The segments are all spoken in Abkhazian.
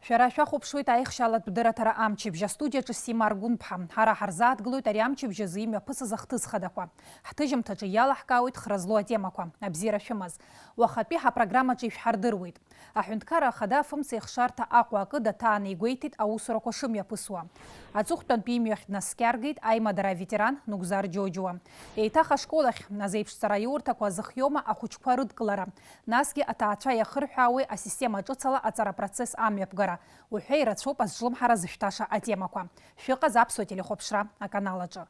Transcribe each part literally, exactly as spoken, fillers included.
Шәара шәахәаԥшуеит аихшьалатә дырраҭара амчыбжь, астудиаҿы Сима Аргәынԥҳа. Ҳара ҳарзааҭгылоит ари амчыбжь азы имҩаԥысыз ахҭыс хадақәа. Ҳҭыжьымҭаҿы иалаҳкаауеит хра злоу атемақәа, абзиара шәымаз. Уахатәи ҳапрограммаҿы ишәҳардыруеит. Аҳәынҭқарра Ахада афымцеихшарҭа Аҟәа акы даҭааны игәеиҭеит аусурақәа шымҩаԥысуа. Аҵыхәтәантәи имҩахь днаскьаргеит аимадара аветеран Нугзар Џьоџьуа. Еиҭах ашкол ахь азеиԥшҵара аиурҭақәа азыхиоума ахәыҷқәа рыдкылара? Насгьы аҭаацәа иахырҳәаауеи асистема ҿыц ала аҵара процесс амҩаԥгара? Уҳәа ирацәоуп азҿлымҳара зышәҭаша атемақәа. Шәыҟаз Аԥсуа телехәаԥшра аканал аҿы.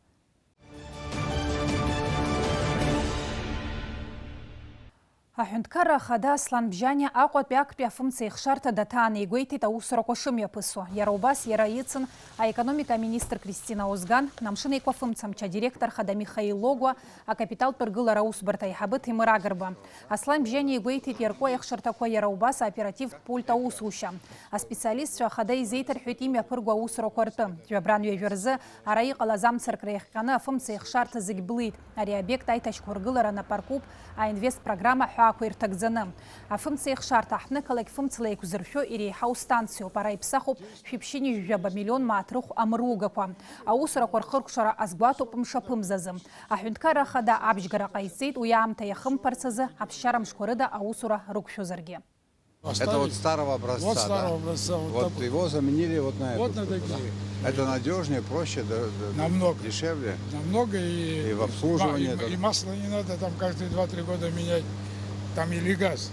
Аҳәынҭқарра Ахада Аслан Бжьаниа Аҟәатәи актәи афымцеихшарҭа даҭааны игәеиҭеит аусурақәа шымҩаԥысуа. Иара убас иара ицын аекономика аминистр Кристина Озган, Амшын Еиқәа фымцамч адиректор хада Михаил Логәуа, акапиталтә ргылара аусбарҭа аиҳабы Ҭемыр Агрба. Аслан Бжьаниа игәеиҭеит иарку аихшарҭақәа, иара убас аоперативтә пульт аусушьа. Аспециалистцәа Ахада изеиҭарҳәеит имҩаԥырго аусурақәа ртәы. Жәабран ҩажәа рзы ара иҟалаз амцаркра иахҟьаны афымцеихшарҭа зегь блит. Ари аобиект аиҭашьқәыргылара напаркуп аинвест программа аҳәаақәа ирҭагӡаны. Афымцеихшарҭа аҳҭнықалақь фымцла еиқәзыршәо иреиҳау станциоуп. Ара иԥсахуп шәиԥшьынҩажәаба миллион мааҭ рыхә амругақәа. Аусурақәа рхыркәшара азгәаҭоуп мшаԥымзазы. Аҳәынҭқарра Ахада абжьгара ҟаиҵеит уи аамҭа иахымԥарц азы аԥсшьара мшқәа рыда аусура рықәшәозаргьы. Это вот старого образца, Вот да? старого образца, вот Вот такой. его заменили вот на Вот эту на штуку, да? такие. Это надёжнее, проще, да, да, да, Намного. дешевле. Намного и И в обслуживании ма-, и, это и масло не надо там каждые два-три года менять. Там или газ,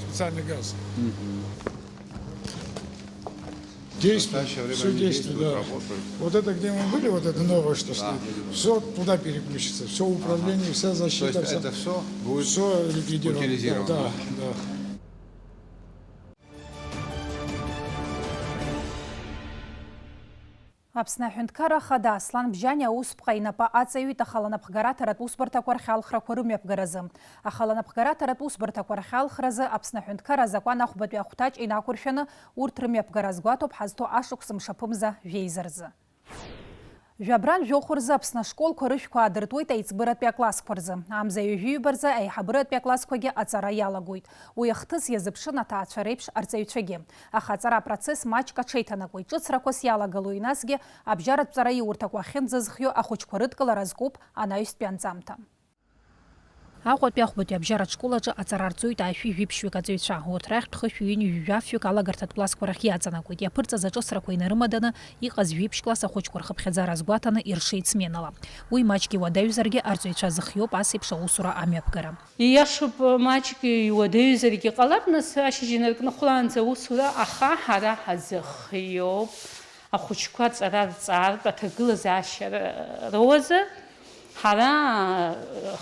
специальный газ. Мгм. Действует, В настоящее время всё они действует, действуют, да. работают. Вот это, где мы были, вот это новое, что Да. стоит, всё туда переключится, всё управление, Ага. вся То защита, есть вся, это всё будет всё ликвидировано. утилизировано? Да, да, да. Аԥсны аҳәынҭқарра ахада Аслан Бжьаниа аусԥҟа инапы аҵаҩит ахаланапхгараҭаратә усбарҭақәа рхьалхрақәа рымҩаԥгаразы. Ахаланапхгараҭаратә усбарҭақәа рхьалхразы Аԥсны аҳәынҭқарра азакәан ахәбатәи ахәҭаҷ инақәыршәаны урҭ рымҩаԥгара азгәаҭоуп ҳазҭо ашықәс мшаԥымза жәеиза рзы. Жәабран жәохә рзы Аԥсны ашколқәа рышәқәа аадыртуеит аиҵбыратәи аклассқәа рзы. Амза ҩажәиҩба рзы аиҳабыратәи аклассқәагьы аҵара иалагоит. Уи ахҭыс иазыԥшын аҭаацәа реиԥш арҵаҩцәагьы. Аха аҵара апроцесс маҷк аҽеиҭанакуеит, ҿыцрақәас иалагалои, насгьы абжьаратә ҵараиурҭақәа ахьынӡазхио ахәыҷқәа рыдкылара азкуп анаҩстәи анҵамҭа. Аҟәатәи ахәбатәи абжьаратә школ аҿы аҵара арҵоит ааишәи жәиԥшьҩык аҵаҩцәа. Урҭ рахьтә хышәи ҩынҩажәи жәафҩык алагарҭатә классқәа рахь иаҵанакуеит. Иаԥырҵаз аҿыцрақәа инарымаданы, иҟаз жәиԥшь класс ахәыҷқәа рхыԥхьаӡара азгәаҭаны иршеит сменала. Уи маҷк иуадаҩзаргьы, арҵаҩцәа зыхиоуп ас еиԥш аусура амҩаԥгара. Ииашоуп, маҷк иуадаҩзаргьы ҟалап, нас ашьыжь инаркны хәлаанӡа аусура, аха ҳара ҳазыхиоуп. Ахәыҷқәа аҵара рҵаартә аҭагылазаашьа р-, роуазар, ҳара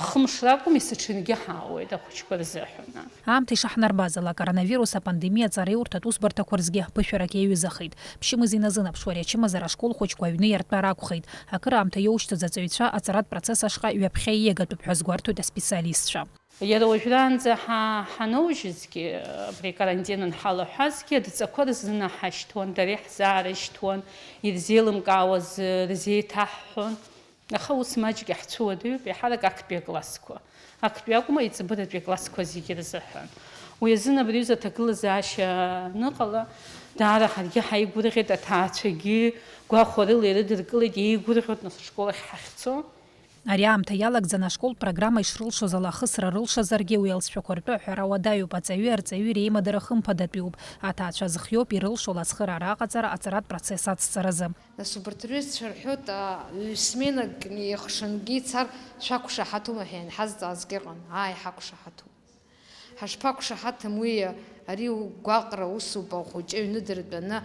хымш ракәым, есыҽынгьы ҳаауеит ахәыҷқәа рзыҳәан. Аамҭа ишаҳнарбаз ала, акоронавирус апандемиа аҵараиурҭатә усбарҭақәа рзгьы ԥышәарак иаҩызахеит. Ԥшьымз иназын аԥшуара иачымазар ашкол хәыҷқәа аҩны иартәар акәхеит. Акыраамҭа иоушьҭыз аҵаҩцәа аҵаратә процесс ашҟа ҩаԥхьа ииагатәуп ҳәа азгәарҭоит аспециалистцәа. Иара уажәраанӡа ҳа-, ҳаноужьызгьы, абри карантин анҳалаҳәазгьы, адҵақәа рзынаҳашьҭуан, дара иаҳзаарышьҭуан, ирзеилымкаауаз рзеиҭаҳҳәон. Аха ус маҷк иаҳцәыуадаҩуп, еиҳарак актәи аклассқәа. Актәи акәым, аиҵбыратәи аклассқәа зегьы рзыҳәан. Уи азын абри аҩыза аҭагылазаашьа аныҟала, даара ҳаргьы ҳаигәырӷьеит, аҭаацәагьы гәахәарыла ирыдыркылеит, еигәырӷьоит, нас, ашкол ахь ҳахьцо. Ари аамҭа иалагӡаны ашколтә программа ишрылшоз ала ахысра рылшазаргьы, уи алҵшәақәа ртәы аҳәара уадаҩуп, аҵаҩи арҵаҩи реимадара хымԥадатәиуп, аҭаацәа зыхиоуп ирылшо алацхыраара аҟаҵара аҵаратә процесс ацҵаразы. Нас убарҭ рҩызцәа рҳәоит, а, ҩ-сменак ихшангьы ицар шәақәшаҳаҭума ҳәа ианҳазҵаазгьы ыҟан, ааи, ҳақәшаҳаҭуп. Ҳашԥақәшаҳаҭым уи, ари угәаҟра усуп, ахәыҷы аҩны дыртәаны,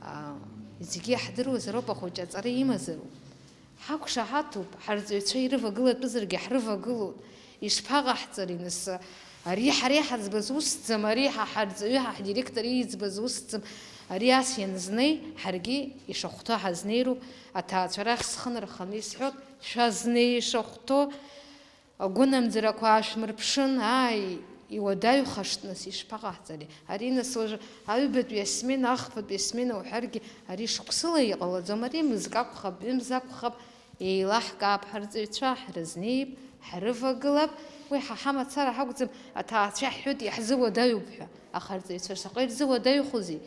а, зегьы иаҳдыруазароуп, ахәыҷы аҵара имазароуп. Ҳақәшаҳаҭуп, ҳарҵаҩцәа ирывагылатәызаргьы ҳрывагылоит. Ишԥаҟаҳҵари, нас, ари ҳара иҳаӡбаз усӡам, ари ҳа ҳарҵаҩы, ҳа ҳдиректор ииӡбаз усӡам, ари ас ианзнеи, ҳаргьы ишахәҭоу ҳазнеироуп, аҭаацәа рахь схы нырханы исҳәоит, шәазнеи ишахәҭоу. Агәынамӡарақәа аашәмырԥшын, ааи, иуадаҩхашт, нас, ишԥаҟаҳҵари? Ари, нас, уажәы аҩбатәи асмена, ахԥатәи асмена уҳәаргьы, ари шықәсыла иҟалаӡом, ари мызк акәхап, ҩымз акәхап, еилаҳкаап, ҳарҵаҩцәа ҳрызнеип, ҳрывагылап, уи ҳа ҳамацара ҳакәӡам, аҭаацәа ҳҳәоит, иаҳзыуадаҩуп ҳәа, аха арҵаҩцәа шаҟа ирзыуадаҩхозеи?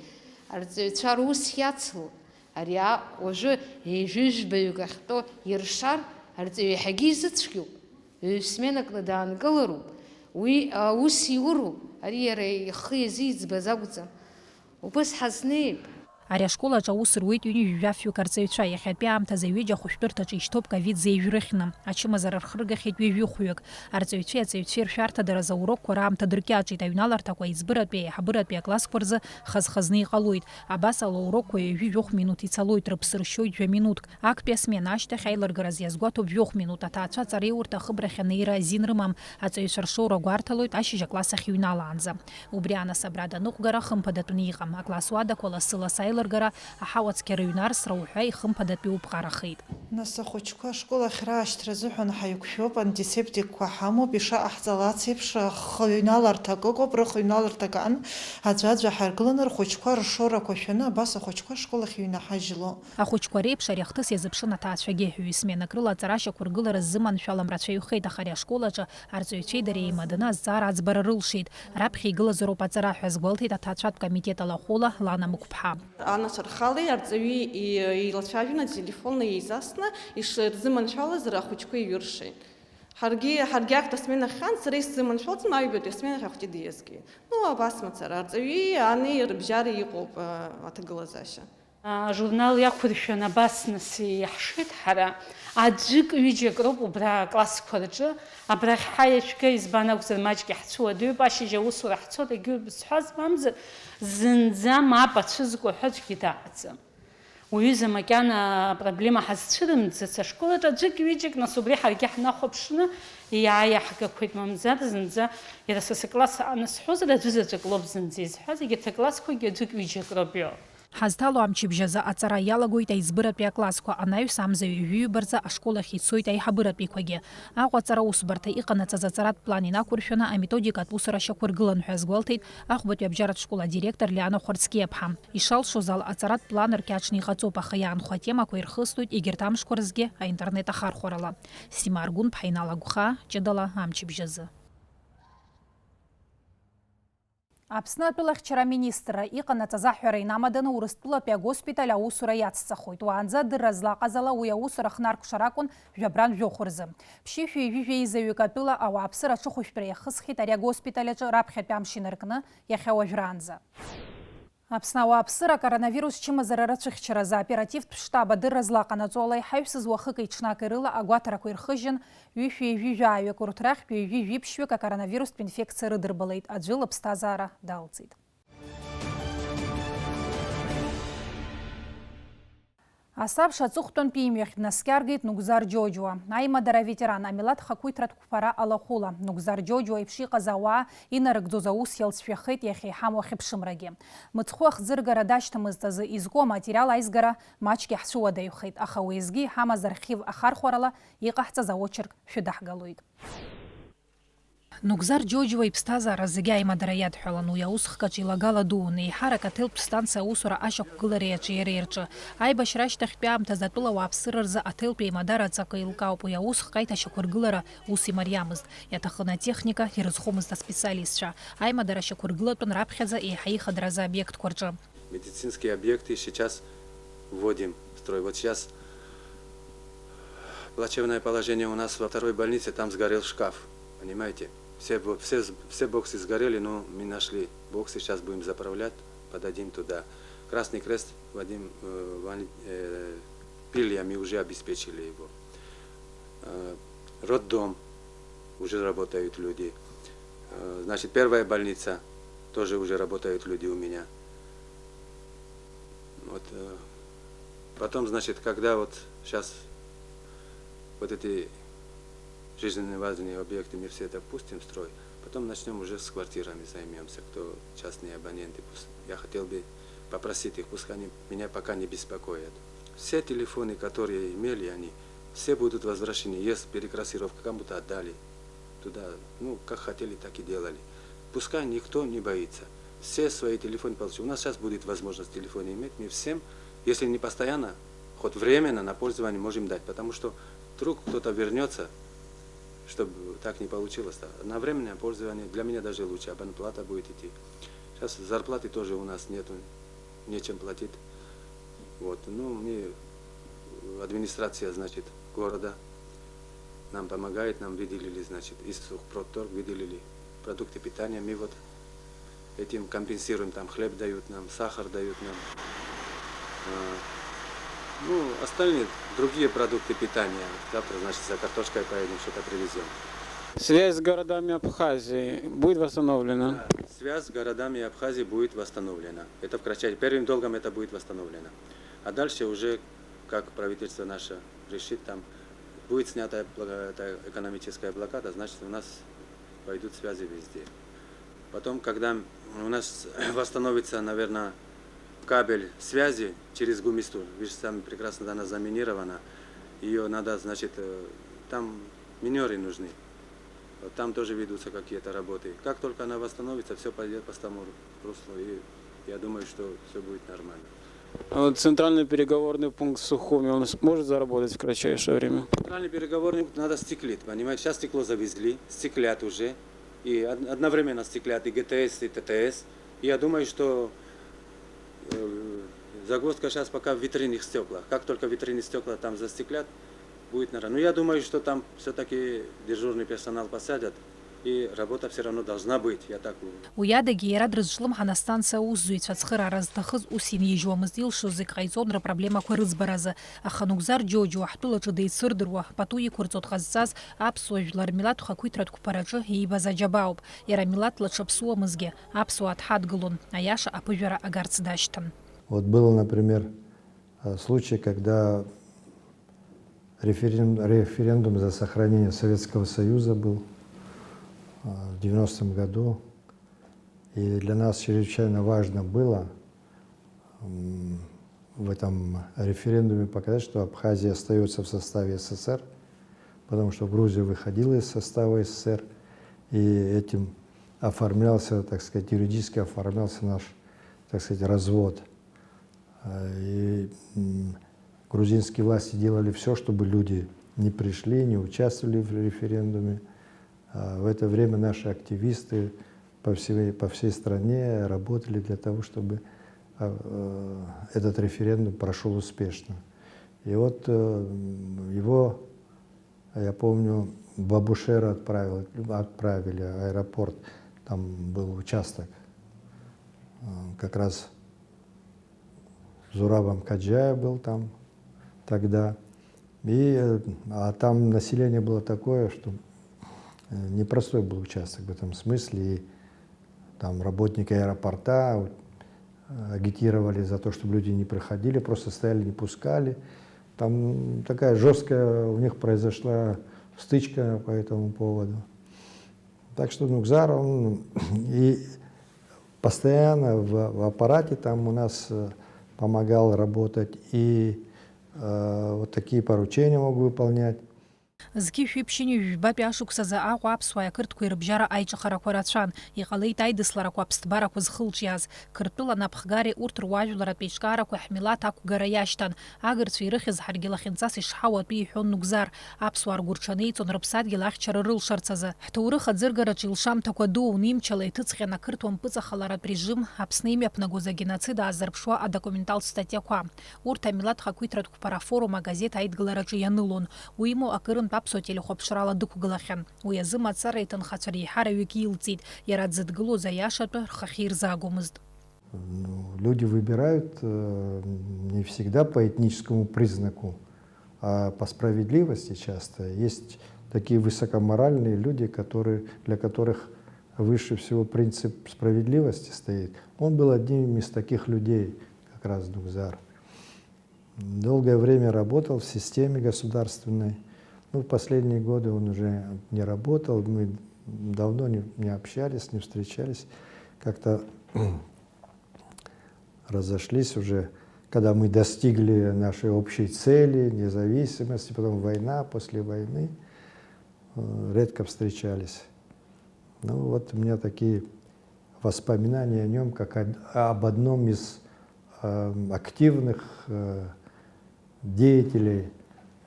Арҵаҩцәа рус иацло, ари аҟ уажәы ҩажәи жәбаҩык ахьтәоу иршар, арҵаҩы еиҳагьы изыцәгьоуп. Ҩ-сменакны даанкылароуп. Уи аус иуроуп. Ари иара ихы иазиӡбаз акәӡам. Убыс ҳазнеип. Ари ашкол аҿы аус руеит ҩынҩажәи жәафҩык арҵаҩцәа, иахьатәи аамҭазы ҩыџьа ахәышәтәырҭаҿы ишьҭоуп ковид зеижә рыхьны. Ачымазара рхыргахьеит ҩажәи хәҩык. Арҵаҩцәеи аҵаҩцәеи ршәарҭадара азы аурокқәа раамҭа дыркьаҿит, аҩналарҭақәа аиҵбыратәи, аиҳабыратәи аклассқәа рзы хаз-хазны иҟалоит. Абас ала аурокқәа ҩажәи жәохә минуҭ ицалоит, рыԥсы ршьоит жәа минуҭк. Актәи асмена ашьҭахь аилыргараз иазгәаҭоуп жәохә минуҭ. Аҭаацәа аҵареиурҭа ахыбрахь анеира азин рымам, аҵаҩцәа ршоура гәарҭалоит ашьыжь акласс ахь иҩналаанӡа. Убри анасыԥ ра даныҟәгара хымԥадатәны иҟам. Акласс уадақәа лассы-ласс аилыргара, аҳауа цқьа рыҩнарсра уҳәа ихымԥадатәиуп ԥҟарахеит. Нас ахәыҷқәа ашкол ахь раашьҭра азыҳәан ҳаиқәшәоуп, антисептикқәа ҳамоуп, ишаҟаҳҵалац еиԥш, ахыҩналарҭак ыҟоуп, рыхыҩналарҭак аан, аӡәаӡәа ҳаргыланы рхәыҷқәа ршоурақәа шәаны, абас ахәыҷқәа ашкол ахь иҩнаҳажьло. Ахәыҷқәа реиԥш ари ахҭыс иазыԥшын аҭаацәагьы. Ҩ-сменак рыла аҵара ашьақәыргылара ззыманшәалам рацәаҩхеит, аха ари ашкол аҿы арҵаҩцәеи дареи еимаданы азҵаара аӡбара рылшеит. Раԥхьа игылазароуп аҵара ҳәа азгәалҭеит аҭаацәатә комитет алахәыла Лана Мықәԥҳа. Анацәа рхала арҵаҩы и-, еилацәажәон, ателефон еизасны, ишырзыманшәалаз ахәыҷқәа иҩыршеит. Ҳаргьы, ҳаргьы актәи асмена ҳхьан, сара исзыманшәалаӡом, аҩбатәи асмена ахь ахәыҷы диазгеит. Ну, абас мацара, арҵаҩи ани рыбжьара иҟоуп, а, аҭагылазаашьа. Ажурнал иақәыршәаны абас нас иаҳшеит ҳара. Аӡәык-ҩыџьак роуп убра аклассқәа рҿы, абрахь ҳаиашәга, избан акәзар, маҷк иаҳцәуадаҩуп, ашьыжь аусура ҳцоит, егьи бызҳәаз мамзар, зынӡа мап ацәызго ҳәа аӡәгьы дааҟаӡам. Уҩыза макьана апроблема ҳазцәырымҵыц, ашкол аҿы аӡәык-ҩыџьак, нас убри ҳаргьы ҳнахәаԥшны иааиаҳгақәеит, мамзар зынӡа, иара са сыкласс анысҳәозар, аӡәы заҵәык лоуп зынӡа изҳәаз, егьырҭ аклассқәагьы аӡәык-ҩыџьак роуп иоуп. Ҳазҭало амчыбжь азы аҵара иалагоит аиҵбыратәи аклассқәа, анаҩс амза ҩажәи ҩба рзы ашкол ахь ицоит аиҳабыратәиқәагьы. Аҟәаҵара усбарҭа иҟанаҵаз аҵаратә план инақәыршәаны аметодикатә усура шьақәыргылан ҳәа азгәалҭеит Ахәбатәи абжьаратә школ адиректор Лиана Хәарцкиаԥҳа. Ишалшоз ала, аҵаратә план рқьаҿны иҟаҵоуп, аха иаанхо атемақәа ирхыстоит, егьырҭ амшқәа рзгьы аинтернет ахархәарала. Сима Аргәынԥҳа, Инал Агәхаа, ҷыдала амчыбжь азы. Аԥсны атәылахьчара аминистрра иҟанаҵаз аҳәара инамаданы Урыстәылатәи агоспиталь аусура иацҵахоит. Уаанӡа адырра злаҟаз ала уи аусура хнаркәшар акәын жәабран жәохә рзы. Ԥшьышәи ҩажәи жәеизаҩык атәыла ауааԥсыра аҽыхәышәтәра иахысхьеит ари агоспиталь аҿы раԥхьатәи амш инаркны иахьа уажәраанӡа. Аԥсны ауааԥсыра акоронавирус чымазара рацәыхьчаразы аоперативтә штаб адырра злаҟанаҵо ала иҳаҩсыз уахыки ҽнаки рыла агәаҭарақәа ирхыжьын, ҩышәи ҩажәи жәаҩык, урҭ рахьтә ҩажәи жәиԥшьҩык акоронавирустә инфекциа рыдырбалеит, аӡәы лыԥсҭазаара далҵит. Асабша аҵыхәтәантәи имҩахь днаскьаргеит Нугзар Џьоџьуа, аимадара аветеран, амилаҭ хақәиҭратә қәԥара алахәыла. Нугзар Џьоџьуа еиԥш иҟаз ауаа инарыгӡоз аус иалҵшәахеит иахьа иҳамоу ахьыԥшымрагьы. Мыцхәы ахӡыргара дашьҭамызт азы изку аматериал аизгара маҷк иаҳцәыуадаҩхеит, аха уеизгьы иҳамаз архив ахархәарала иҟаҳҵаз аочерк шәыдаҳгалоит. Нугзар Џьоџьуа иԥсҭазаара зегьы аимадара иадҳәалан, уи аус хкаҿ илагала дуун, еиҳарак аҭелтә станциа аусура ашьақәгылареи аҿиареи рҿы. Аибашьра ашьҭахьтәи аамҭазы атәыла ауааԥсыра рзы аҭелтә еимадара аҵакы еилкаауп, уи аус хкаит ашьақәыргылара ус имариамызт, иаҭахын атехника ирызхомызт аспециалистцәа. Аимадара ашьақәыргылатәын раԥхьаӡа еиҳа ихадаразы аобиектқәа рҿы. Медицинские объекты сейчас вводим в строй. Вот сейчас плачевное положение у нас во второй больнице, там сгорел шкаф, понимаете? Все, бо- все, с- все боксы сгорели, но мы нашли боксы, сейчас будем заправлять, подадим туда. Красный Крест, Вадим, э, Ван- э, пильями уже обеспечили его. Э, роддом, уже работают люди. Э, значит, первая больница, тоже уже работают люди у меня. Вот, э, потом, значит, когда вот сейчас вот эти жизненно важные объекты мы все допустим в строй, потом начнём уже с квартирами займёмся, кто частные абоненты. Пусть, я хотел бы попросить их, пускай они меня пока не беспокоят. Все телефоны, которые имели они, все будут возвращены. Есть перекрасировка, кому-то отдали туда. Ну, как хотели, так и делали. Пускай никто не боится. Все свои телефоны получили. У нас сейчас будет возможность телефоны иметь. Мы всем, если не постоянно, хоть временно на пользование можем дать. Потому что вдруг кто-то вернётся, чтобы так не получилось. Да. На временное пользование для меня даже лучше. Абонплата будет идти. Сейчас зарплаты тоже у нас нету. нечем платить. Вот, ну, мне администрация, значит, города нам помогает, нам выделили, значит, из Сухпродторг выделили продукты питания. Мы вот этим компенсируем, там хлеб дают нам, сахар дают нам. А, ну, остальные, другие продукты питания. Завтра, значит, за картошкой поедем, что-то привезем. Связь с городами Абхазии будет восстановлена? Да, связь с городами Абхазии будет восстановлена. Это в кратчайшем. Первым долгом это будет восстановлено. А дальше уже, как правительство наше решит, там будет снята бла- эта экономическая блокада, значит, у нас пойдут связи везде. Потом, когда у нас восстановится, наверное, кабель связи через Гумисту, вы же сами прекрасно, да, она заминирована, ее надо, значит, э, там минеры нужны. Вот там тоже ведутся какие-то работы. Как только она восстановится, все пойдет по старому руслу, и я думаю, что все будет нормально. А вот центральный переговорный пункт в Сухуми, он сможет заработать в кратчайшее время? Центральный переговорник надо стеклить, понимаете? Сейчас стекло завезли, стеклят уже. И од- одновременно стеклят и ГТС, и ТТС. И я думаю, что э, загвоздка сейчас пока в витринных стеклах. Как только витринные стекла там застеклят, будет нормально. Но я думаю, что там все-таки дежурный персонал посадят, и работа все равно должна быть, я так думаю. Уи адагьы иара дрызҿлымҳан астанциа аусзуҩцәа ацхыраара зҭахыз ус инижьуамызт, илшоз зегь ҟаиҵон рыпроблемақәа рыӡбаразы. Аха Нугзар Џьоџьуа ҳтәылаҿы деицырдыруа, пату иқәырҵо дҟазҵаз аԥсуа жәлар рмилаҭ хақәиҭратә қәԥараҿы иибаз аџьабаауп. Иара милаҭла дшаԥсуамызгьы аԥсуаа дҳадгылон, аиаша аԥыжәара агарц дашьҭан. Вот было, например, э, случай, когда референ- референдум за сохранение Советского Союза был э, в девяностом году. И для нас чрезвычайно важно было м, в этом референдуме показать, что Абхазия остается в составе СССР, потому что Грузия выходила из состава СССР, и этим оформлялся, так сказать, юридически оформлялся наш, так сказать, развод. Э, И м, грузинские власти делали все, чтобы люди не пришли, не участвовали в референдуме. А В это время наши активисты по всей, по всей стране работали для того, чтобы а, э, этот референдум прошел успешно. И вот э, м, его, я помню, в Абушера отправил, отправили аэропорт, там был участок. Э, Как раз Зураб Амкаджаев был там тогда. И, э, а там население было такое, что э, непростой был участок в этом смысле. И там работники аэропорта э, агитировали за то, чтобы люди не проходили, просто стояли, не пускали. Там такая жесткая у них произошла стычка по этому поводу. Так что Нугзар, он и постоянно в, в аппарате там у нас э, помогал работать, и э, вот такие поручения мог выполнять. Зқьи шәиԥшьыни жәбатәи ашықәсазы Аҟәа аԥсуааи ақырҭқәеи рыбжьара аиҿыхарақәа рацәан, иҟалеит аидысларақәа аԥсҭбарақәа зхылҿиааз. Қырҭтәыла напхгареи урҭ руаажәларратә еиҿкаарақәеи ҳмилаҭ ақәгара иашьҭан. Агырцәа ирыхьыз ҳаргьы лахьынҵас ишҳау атәы иҳәон Нугзар. Аԥсуаа ргәырҽаны иҵон рыԥсадгьыл ахьчара рылшарц азы. Ҳҭоурых аӡыргараҿы илшамҭақәа дууны имчала иҭыҵхьан ақырҭуа мпыҵахаларатә режим, Аԥсны имҩаԥнагоз агеноцид аазырԥшуа адокументалтә статиақәа. Урҭ амилаҭ хақәиҭратә қәԥара афорум агазеҭ Аидгылараҿы ианылон. Уимоу, акырынтә аԥсуа телехәаԥшрала дықәгылахьан. Уи азы мацара иҭынхацәа реиҳараҩык илҵит, иара дзыдгылоз аиашатәы рхахьы ирзаагомызт. Ну, люди выбирают э, не всегда по этническому признаку, а по справедливости часто. Есть такие высокоморальные люди, которые, для которых выше всего принцип справедливости стоит. Он был одним из таких людей, как раз Нугзар. Долгое время работал в системе государственной. Ну, в последние годы он уже не работал, мы давно не, не общались, не встречались. Как-то разошлись уже, когда мы достигли нашей общей цели, независимости, потом война, после войны э, редко встречались. Ну вот у меня такие воспоминания о нем, как о- об одном из э, активных э, деятелей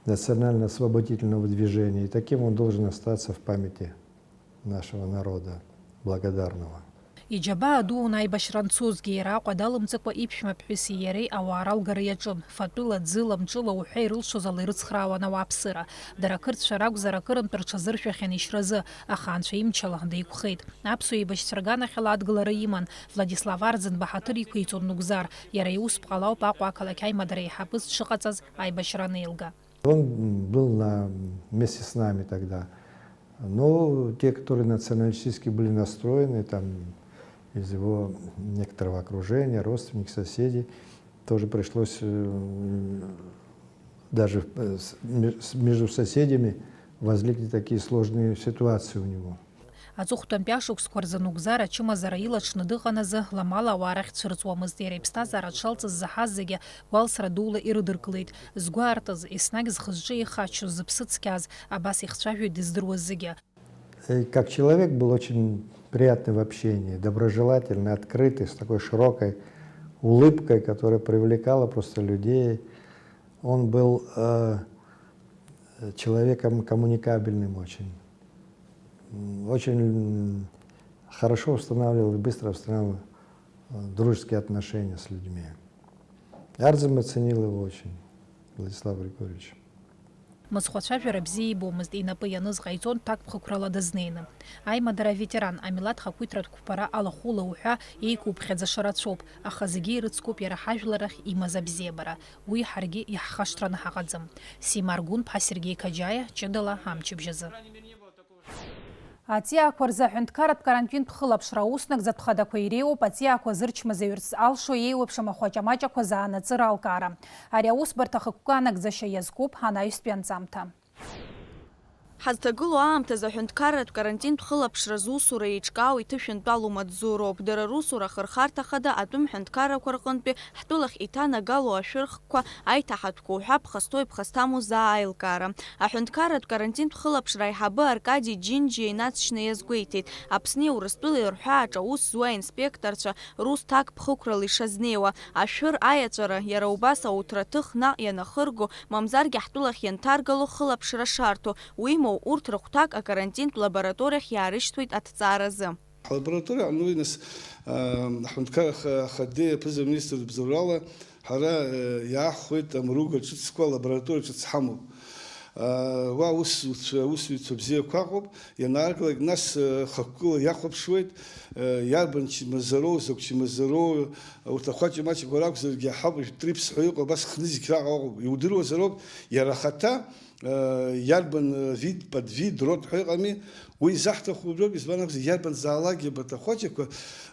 национально-освободительного движения. И таким он должен остаться в памяти нашего народа благодарного. Иџьабаа дуун аибашьра анцозгьы, иара Аҟәа далымҵыкәа иԥшәма ԥҳәыси иареи ауаа ралгара иаҿын. Фатәыла, ӡыла, мҿыла уҳәа ирылшоз ала ирыцхраауан ауааԥсыра. Дара ақырҭцәа ракәзар, акырынтә рҽазыршәахьан ишьразы, аха Анцәа имчала деиқәхеит. Аԥсуа еибашьцәа рганахьала адгылара иман. Владислав Арӡынба ҳаҭыр иқәиҵон Нугзар. Иара иус ԥҟала ауп Аҟәа ақалақь аимадара еиҳабыс дшыҟаҵаз аибашьра анеилга. Он был на, вместе с нами тогда. Но те, которые националистически были настроены, там, из его некоторого окружения, родственников, соседей, тоже пришлось, э, даже, э, с-, ме-, с-, между соседями возникли такие сложные ситуации у него. Аҵыхәтәантәи ашықәсқәа рзы Нугзар ачымазара илаҽны дыҟан азы, ламала ауаа рахь дцәырҵуамызт. Иара иԥсҭазаара дшалҵыз заҳаз зегьы гәалсра дула ирыдыркылеит. Згәы аартыз, еснагь зхы-зҿы еихаччоз, зыԥсы цқьаз, абас ихцәажәоит дыздыруаз зегьы. И как человек был очень приятный в общении, доброжелательный, открытый, с такой широкой улыбкой, которая привлекала просто людей. Он был, э, человеком коммуникабельным очень. М, очень, м, хорошо устанавливал и быстро устанавливал, э, дружеские отношения с людьми. Арзынба ценил его очень, Владислав Григорьевич. Мыцхә ацәажәара бзиа ибомызт, инапы ианыз ҟаиҵон ҭакԥхықәрала дазнеины. Аимадара аветеран, амилаҭ хақәиҭратә қәԥара алахәыла уҳәа еиқәуԥхьаӡаша рацәоуп, аха зегьы ирыцкуп иара ҳажәлар рахь имаз абзиабара. Уи ҳаргьы иаҳхашҭраны ҳаҟаӡам. Сима Аргәынԥҳа, Сергеи Қаџьаиа, ҷыдала амчыбжь азы. Аҵиаақәа рзы аҳәынҭқарратә карантинтә хылаԥшра аус нагӡатә хадақәа иреиуоуп аҵиаақәа зырчмазаҩырц алшо еиуеиԥшым ахәаҷамаҷақәа заанаҵыра алкаара. Ари аусбарҭа ахықәкы анагӡашьа иазкуп анаҩстәи анҵамҭа. Ҳазҭагылоу аамҭазы аҳәынҭқарратә карантинтә хылаԥшра зусура еиҿкаау иҭышәынтәалоу маҵзуроуп. Дара русура ахырхарҭа хада атәым ҳәынҭқаррақәа рҟынтәи ҳтәылахь иҭанагалоу ашәырхқәа, аиҭаҳатәқәа уҳәа ԥхасҭоу иԥхасҭаму заа аилкаара. Аҳәынҭқарратә карантинтә хылаԥшра аиҳабы Аркади Џьынџьиа инаҵшьны иазгәеиҭеит, Аԥсни Урыстәылеи рҳәааҿ аус зуа аинспекторцәа рус ҭакԥхықәрала ишазнеиуа, ашәыр аиаҵәара, иара убас ауҭраҭых наҟ ианахырго, мамзаргьы ҳтәылахь ианҭаргало хылаԥшра шарҭо, уимоу, урҭ рыхәҭак акарантинтә лабораториахь иаарышьҭуеит аҭҵааразы. Ҳлабораториа аҟны уи нас, аа, аҳәынҭқар аха-, ахадеи аԥыза-министр рыбзоурала ҳара, э, иаахәеит амруга ҿыцқәа, лабораториа ҿыц ҳамоуп. Уа аусуцәа, аусзуҩцәа бзиақәа ыҟоуп, ианааргалак, нас, э, хықәкыла иахәаԥшуеит, э, иарбан чмазароу, закә чмазароу, урҭ ахәаҷамаҷақәа ракәзаргьы, ҳауп, трипс ҳәа иҟоу, абас хны зегь раҟа ыҟоуп. Иудыруазароуп, иара ахаҭа, э, иарбан, э, вид, подвид, род ҳәа ыҟами, уи изаҳҭаху убриоуп, избан акәзар, иарбанзаалакгьы абарҭ ахәаҷақәа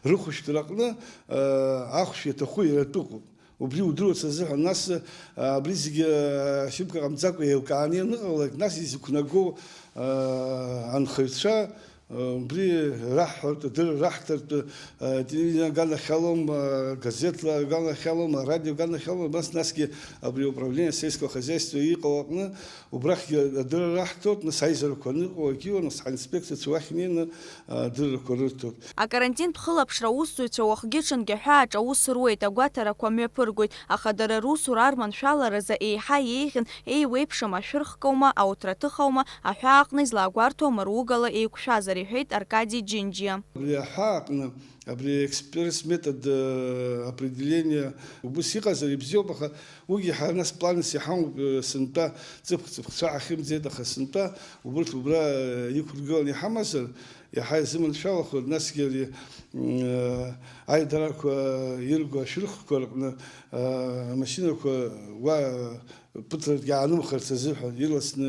рыхәышәтәраҟны, э, ахәшә иаҭаху иара атәы ыҟоуп. Убри удыруац азыҳәан, нас, а, абри зегьы, а, шьыбга ҟамҵакәа еилкааны ианыҟалалак, нас изықәнаго, а, анхаҩцәа, а, убри раҳҳәартә, адырра раҳҭартә, а, телевидение аганахьалом, а, газетла аганахьалом, арадио аганахьалом, абас насгьы абри управление сельского хозяйства иҟоу аҟны, убрахьгьы адырра раҳҭоит, нас аизарақәа аныҟоу, агьиуа, нас ҳаинспекторцәа уахь инеины, а, адыррақәа рырҭоит. Акарантинтә хылаԥшра аусзуҩцәа уахгьы-ҽынгьы аҳәааҿ аус руеит, агәаҭарақәа мҩаԥыргоит, аха дара русура арманшәаларазы еиҳа еиӷьын, еиуеиԥшым ашәырхкаума, ауҭраҭыхаума, аҳәаа аҟны излаагәарҭо амаругала еиқәшәазар, иҳәеит Аркади Џьынџьиа. Абри аҳәаа аҟны, абри экспресс метод, э, определения убыс иҟазар ибзиоуп, аха уигьы ҳара нас планс иҳамоуп, э, сынтәа ҵыԥх-ҵыԥхцәа ҳахьымӡеит, аха сынтәа убырҭ убра, э, иқәыргыланы иҳамазар, иаҳа изыманшәалахоит, насгьы ари, м, аидарақәа ирго ашәырхқәа рҟны, а, амашьынақәа уа ԥыҭрак иаанымхарц азыҳәан, ирласны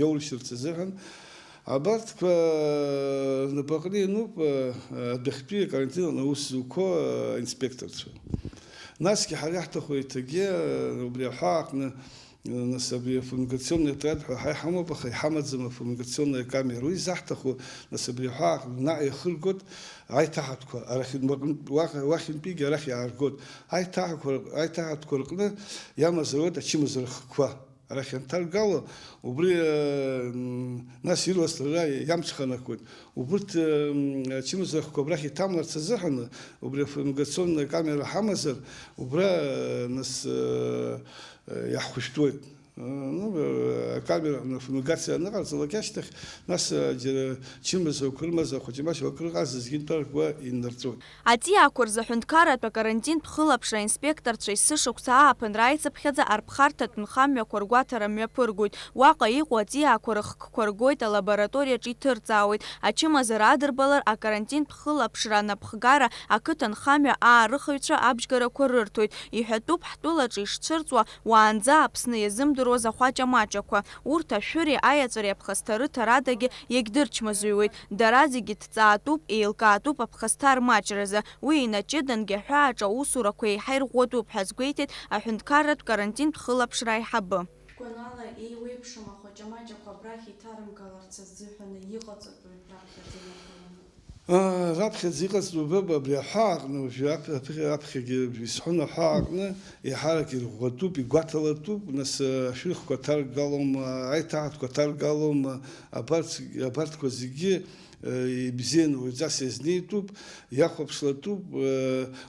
иоурышьҭырц азыҳәан, абарҭқәа рнапаҟны иануп, а, адәахьтәи акарантин аҟны аус зуқәо, а, аинспекторцәа. Насгьы ҳара иаҳҭаху еиҭагьы, а, убри аҳәаа аҟны Нас абри афумигационный отряд ҳәа ҳа иҳамоуп, аха иҳамаӡам афумигационная камера. Уи заҳҭаху, нас абри аҳәаа наҟ иахыргоит, аиҭаҳатәқәа арахь инбаҟнтә-, уахь, уахьынтәигьы арахь иааргоит. Аиҭаҳақәа, аиҭаҳатәқәа рҟны иамазароуп ачымазара хкқәа. Арахь ианҭаргало, убри, э, м, нас ирласны ара иамҽханакуеит. Убырҭ, э, м, ачымазара хкқәа абрахь иҭамларц азыҳәан, убри афумигационная камера ҳамазар, убра, э, нас, э, э, иаҳхәышәтәуеит. Ну, акамера аҟны афумигациа аныҟарҵалак ашьҭахь, нас џьара чымазақәа, рымазақәа, џьамашьақәа акрыҟаз зегьы нтәаркуа иннарҵәоит. Аҵиаақәа рзы аҳәынҭқарратә акарантинтә хылаԥшра аинспекторцәа есышықәса ааԥынра аицыԥхьаӡа арԥхарҭатә нхамҩақәа ргәаҭара мҩаԥыргоит. Уаҟа иҟоу аҵиаақәа рыхкқәа ргоит, алабораториаҿы иҭырҵаауеит. Ачымазара адырбалар акарантинтә хылаԥшра анапхгара ақыҭанхамҩа аарыхыҩцәа абжьгарақәа рырҭоит. Иҳәатәуп, ҳтәылаҿы ишцәырҵуа, уаанӡа Аԥсны иазымдыруаз ахәаҷа-маҷақәа. Урҭ ашәыри аиаҵәареи аԥхасҭа рыҭарадагьы иагьдырчмазаҩуеит. Дара зегьы ҭҵаатәуп, еилкаатәуп аԥхасҭа рмаҷразы. Уи инаҷыдангьы аҳәааҿы аусурақәа еиҳа ирӷәӷәатәуп ҳәа азгәеиҭеит аҳәынҭқарратә карантинтә хылаԥшра аиҳабы. Гәанала, еиуеиԥшым ахәаҷамаҷақәа абрахь иҭарымгаларц азыҳәаны иҟаҵатәуи раԥхьаӡа иарбан? Раԥхьаӡа иҟаҵатәуп абри аҳәаа аҟны, уажәы аԥхьагьы исҳәон, аҳәаа аҟны еиҳарак ирӷәӷәатәуп, игәаҭалатәуп, нас ашәырхқәа ҭаргалом, аиҭаҳатәқәа ҭаргалом, абарҭ, абарҭқәа зегьы ибзианы уаҩҵас иазнеитәуп, иахәаԥшлатәуп.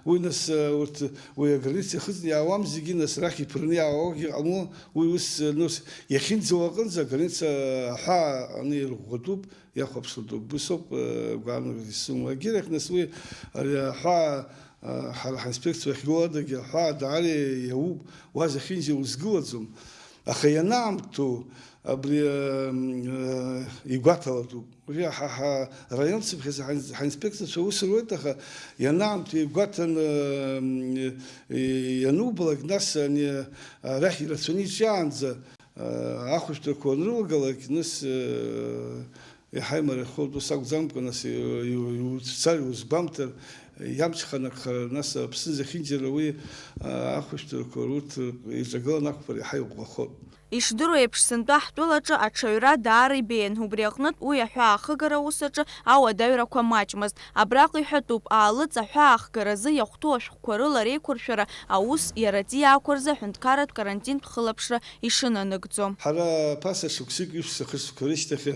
Уи нас урҭ уи аграница ихыҵны иаауам зегьы, нас рахь иԥырны иаауагьы ҟамло, уи ус, нас иахьынӡауа аҟынӡа аграница аҳәаа аны ирӷәӷәатәуп, иахәаԥшлатәуп. Уи соуп гәаанагара исымоу. Егьирахь, нас уи ари аҳәаа ҳара ҳаинспекциа ахьгылоу адагьы аҳәаа даара иауп, уа зехьынџьара узгылаӡом. Аха ианаамҭоу абри игәаҭалатәуп. Уажәы ҳа, ҳа, раион цыԥхьаӡа ҳаинспекциацәа аус руеит, аха ианаамҭоу игәаҭаны ианубалак, нас ани арахь ирацәаны иҿиаанӡа ахәышәтәрақәа уанрылагалак, нас еиҳа имариахоит, ус акәӡамкәа, нас иуцәцар, иузгәамҭар, иамҽханакхар, нас Аԥсны зехьынџьара уи ахәышәтәрақәа урҭ ирҿагыланы ақәԥара еиҳа иӷәӷәахоит. Ишдыру еиԥш, сынтәа ҳтәылаҿы аҽаҩра даара ибеиан, убри аҟнытә уи аҳәаа ахыгара аус аҿы ауадаҩрақәа маҷмызт. Абраҟа иҳәатәуп, аалыҵ аҳәаа ахгаразы иахәҭоу ашәҟәқәа рыла реиқәыршәара аус иара аҵиаақәа рзы аҳәынҭқарратә карантинтә хылаԥшра ишынанагӡо. Ҳара ԥаса шықәсык, ҩышықәса, хышықәса рышьҭахь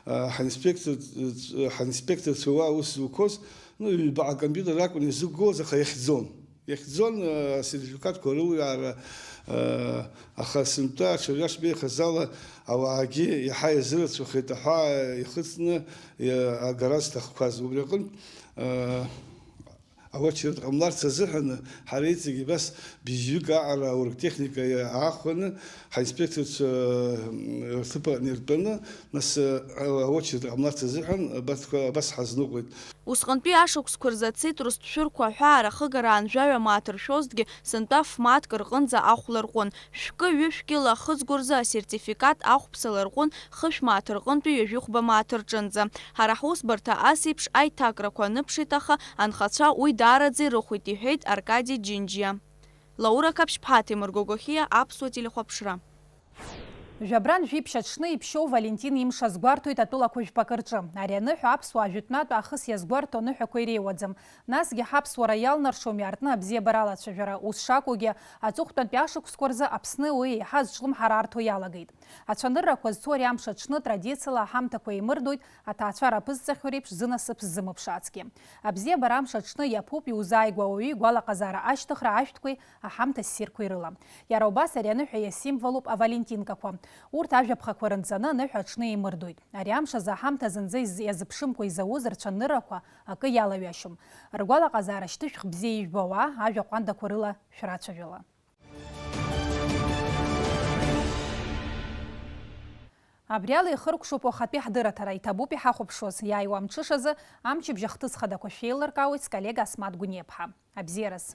ҳаинспектор, ҳаинспекторцәа уа аус зуқәоз, ну, ҩбаҟа компиутер акәын изықәгылаз, аха иахьӡон. Иахьӡон асертификатқәа рылҩаара, аха сынтәа аҽаҩра шбеихаз ала ауаагьы иаҳа иазырацәахеит аҳәаа ихыҵны агара зҭахқәаз. Убри аҟынтә, аочеред ҟамларц азыҳәаны ҳара иҵегь абас быжьҩык аҟара аурктехника аахәаны, ҳаинспекторцәа рҭыԥ аҟны иртәаны, нас аочеред ҟамларц азыҳәан абарҭқәа абас ҳазныҟәеит. Усҟантәи ашықәсқәа рзы ацитрустә шәырқәа аҳәаа рахыгараан жәаҩа мааҭ ршәозҭгьы, сынтәа ф-мааҭк рҟынӡа ахә ларҟәын. Шәкы-ҩышә кьыла ахыҵгәа рзы асертификат ахәԥса ларҟәын хышә мааҭ рҟынтәи ҩажәихәба мааҭ рҿынӡа. Ҳара ҳусбарҭа ас еиԥш аиҭакрақәа аныԥшит, аха анхацәа уи даараӡа ирыхәеит, иҳәеит Аркади Џьынџьиа. Лаура Қаԥшьԥҳа, Ҭемыр Гогохиа, Аԥсуа телехәаԥшра. Жәабран жәиԥшь аҽны иԥшьоу Валентин имш азгәарҭоит атәылақәа жәпакы рҿы. Ари аныҳәа аԥсуаа жәытәнатә аахыс иазгәарҭо аныҳәақәа иреиуаӡам. Насгьы ҳаԥсуара иалнаршом иаартны абзиабара алацәажәара. Ус шакәугьы, аҵыхәтәантәи ашықәсқәа рзы Аԥсны уи еиҳа зҿлымҳара арҭо иалагеит. Ацәаныррақәа зцу ари амш аҽны традициала аҳамҭақәа еимырдоит, аҭаацәара аԥызҵахьоу реиԥш зынасыԥ ззымыԥшаацгьы. Абзиабара амш аҽны иаԥуп иузааигәоу ауаҩы игәалаҟазаара ашьҭыхра ашәҭқәеи аҳамҭа ссирқәеи рыла. Иара убас ари аныҳәа иасимволуп авалентинкақәа. Урҭ ажәаԥхақәа рынҵаны аныҳәа аҽны еимырдоит. Ари амш азы аҳамҭа зынӡа из-, иазыԥшымкәа изауз рцәаныррақәа акы иалаҩашьом. Ргәалаҟазаара шьҭышәх бзиа ижәбо ауаа ажәа ҟәандақәа рыла шәрацәажәала. Абри ала ихыркәшоуп уахатәи ҳдырраҭара, иҭабуп иҳахәаԥшуаз, иааиуа амҽышазы амчыбжь ахҭыс хадақәа шәеилыркаауеит сколлега Асмаҭ Гәыниаԥҳа. Абзиараз!